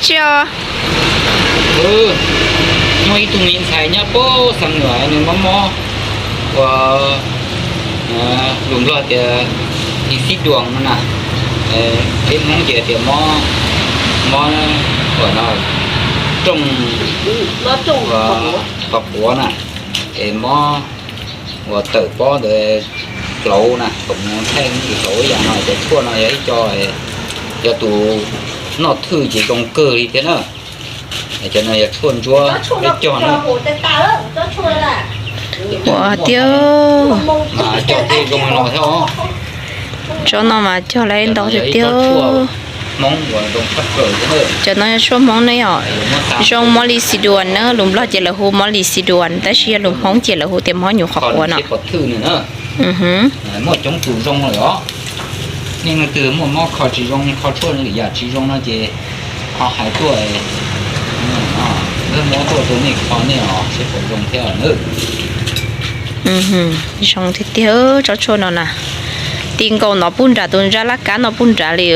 Tsis os. Muaj ib tug me ntxhais nyob pem Xam Nuam, nws mob mob uas lus Nplog tias ib xib duas no na, peb Hmoob ces tias mob, mob uas no rooj, qhov quav na, es mob uas tawm pob ntawd hlauv na, thaij hlauv ib yam no. Cov tshuaj no yog ib co, yog tus noj thwj ces zoo kawg li thiab na. Cov no yog tshuaj ntsuab peb cog na. Ua tiag, mas cog thiaj zoo li no thiab os. Tsob no mas cog lawm ntau tiag tiag. Cov no yog tshuaj Hmoob ne yom, zoo mob li xi duas na, lus Nplog ces lawv hu mob li xi duas tab sis yog lus Hmoob ces lawv hu tias mob nyuv qhov quav no. Muaj coob tus zoo lawm os. Nej leej twg muaj mob kho tsis zoo, kho tshuaj lwm yam tsis zoo no ces ho hais tuaj, muab tuaj rau nej kho nej os, seb puas zoo thiab na. Zoo tiag tiag tsob tshuaj no na. Ti nkaus no puag nrad, tus ntsaj laj kab no puag nrad li.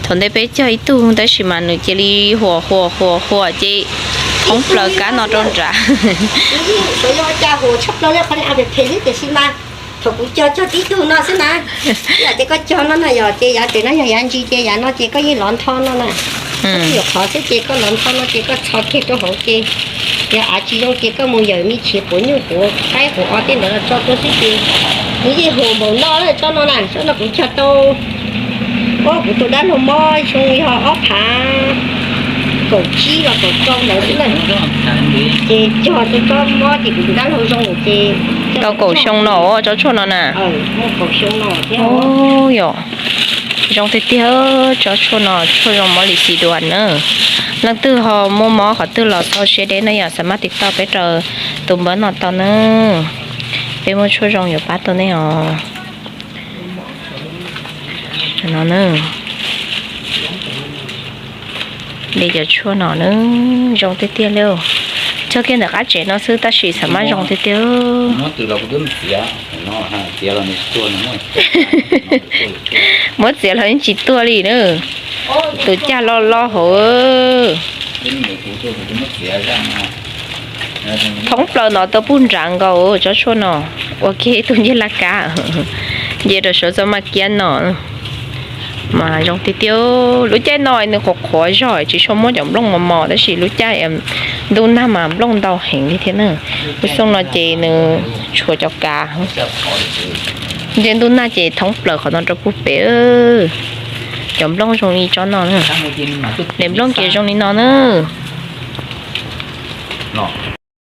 Thaum ntej peb cog ib tug tab sis mas nws cia li huas huas huas huas ces thoob plaws kab no rau nrad. Thaum kuv cog cog tib tug no xwb na, lam tias koj cog no no yog ces yav pem no yog yav ntsis ces yav no ces koj yeej lov ntho no na. Koj twb yuav qhov xwb ces koj lov ntho no ces koj txhos kiag rau hauv ces yog av tsis zoo ces koj mus yawm me chiv quav nyuj quav qaib quav o tej ntawd los tso rau xwb ces nws yeej huas npaum no. Tsob no na, tsob no kuv cog tau, kuv tus dab laug mob xyoo yog ob phav kaum tsib los kaum rau ntawd xwb na. Ces cog rau tsob mob ces kuv tus dab laug zoo ces tau kaum xyoo no tsob tshuaj no na. Yog zoo tiag tiag tsob tshuaj no, tshuaj zoo mob li xi duas na. Leej twg ho muaj mob qhov twg los txhob siab deb na yom, xav maj tiv tauj peb rau tus npawb no tau na. Peb muaj tshuaj zoo yuav pab tau nej os. No na, li cov tshuaj no na, zoo tiag tiag li. Cog kiag ntawm qab tsev no xwb tab sis xav maj zoo tiag tiag. Muab txiav los yeej tsis tuag li na. Tus cag loj loj hauv. Thoob plaws no tau puag nrad nkaus tsob tshuaj no. Ua kiag ib tug ncej laj kab, nce rau saum txoj maj kiab no. Mas zoo tiag tiag. Lub caij no nws qhuav qhuav zog tsis tshua muaj cov nplooj mos mos tab sis lub caij ntuj nag mas nplooj ntau heev li thiab na. Lub xyoo no ces nws tshuav cov kav. Nce ntuj nag ces thoob plaws qhov no rau puag pem. Cov nplooj zoo li tsob no, daim nplooj ces zoo li no na.